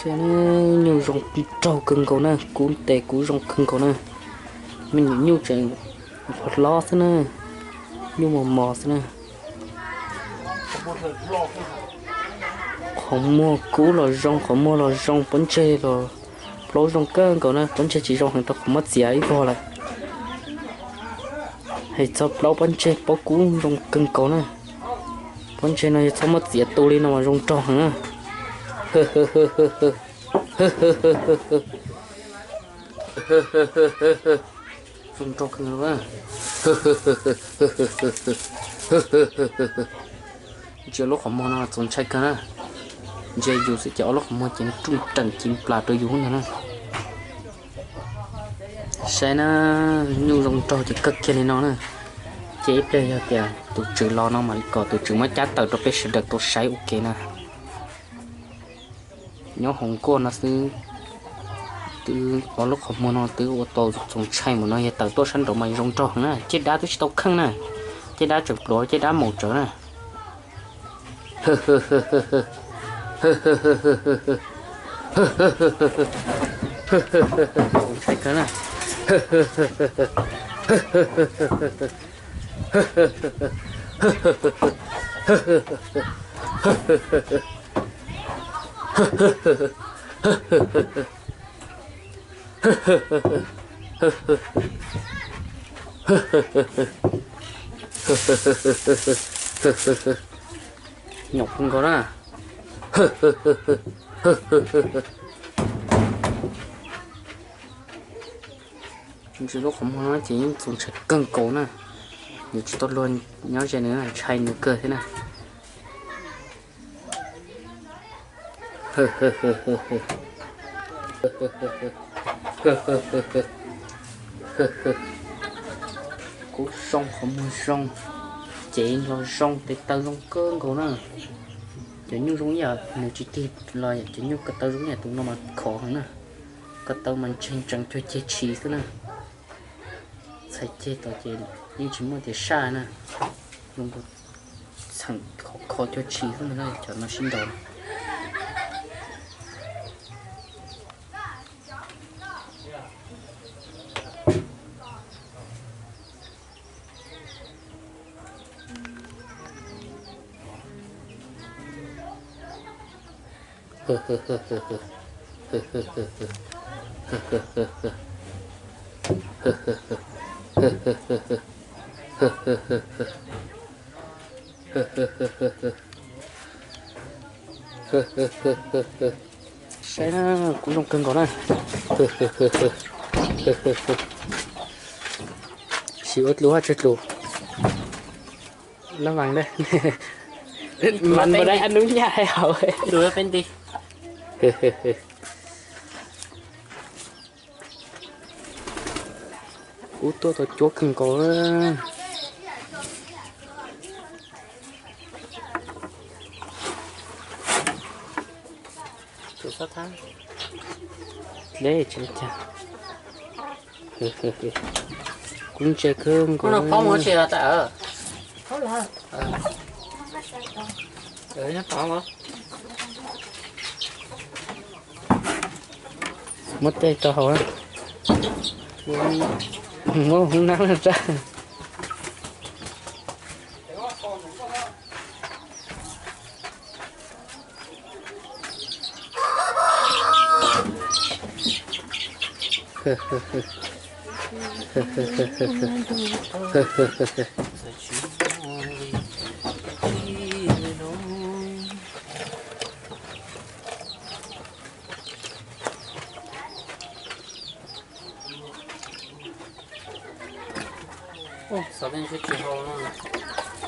Nyuj zoo nraug kawg nkaus na, kub ntes kub zoo kawg nkaus na. Me nyuam nyuj tseem hlob xwb na, nyuj mos mos xwb na. Qhov muag kub los zoo, qhov muag los zoo, pob ntseg los plaub zoo kawg nkaus na, pob ntseg tsis zoo heev rau qhov muab txiav ib vog lawm. Hais txog plaub pob ntseg, pob kub zoo kawg nkaus na. Pob ntseg no yog txhob muab txiav tu li no mas zoo nraug heev na. Zoo nraug kawg nkaus na. Ntsia lub qhov muag no txaus ntshai kawg na. Ntsia yus xwb ces ob lub qhov muag ces ruj reem ci nplas rau yus ntag na. Saib na, nyuj zoo nraug ces kawg kiag li no na. Ces ib pliag yog tias tus tswv los no mam li kom tus tswv muab cab tawm rau peb sawv daws tau saib ua ke na. Nyob hauv nkuaj no xwb, twb ob lub qhov muag no twb ua tau txaus ntshai mus no, yog tawm tuaj sab nraud mas zoo nraug heev na. Caj dab twb tsis tau kheej na, caj dab tseem pluav, caj dab maum tsawv na. Txaus ntshai kawg na. Nyom kawg nkaus na. Ntsia lub qhov muag no ces yeej txaus ntshai kawg nkaus na. Nws tsis tau luag nyob ze nws, ntshai nws kawg thiab na. Kub zoo, qhov muag zoo, cev los zoo, tes taw zoo kawg nkaus na. Cov nyuj zoo ib yam nws tsis tig los cov nyuj ko taw zoo ib yam tus no mas khov heev na. Ko taw mas ntseeg tseem cuag ceg tshis xwb na. Txhais ceg tod ces yeej tsis muaj tias saj na. Zoo nkaus txheem khov kho cuag tshis xwb ntag na, cov no sib nraus. Saib na, kub zoo kawg nkaus na. Sim ua dlus haj tsawg dlus. Lab vas dab, mas npau dab ab nub nyaj hais hauv. Kub tuaj tau cuab kawg nkaus. Deb tsis li cas. Kub ntse kawg nkaus. Muab tej rau hauv. Muab hoob nab rau.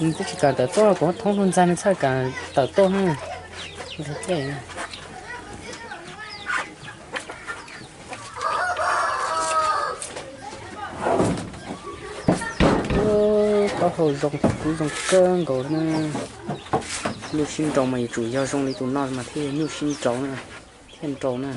Twb tsis kam tawm tuaj, kuv thoob hluas ntxag nws txhaj kam tawm tuaj na. Taub hau zoo, kub zoo kawg nkaus na. Nyuj sib nraus mas yuav tsum yog zoo li tus no mas thiaj yog nyuj sib nraus na, thiaj nraus na.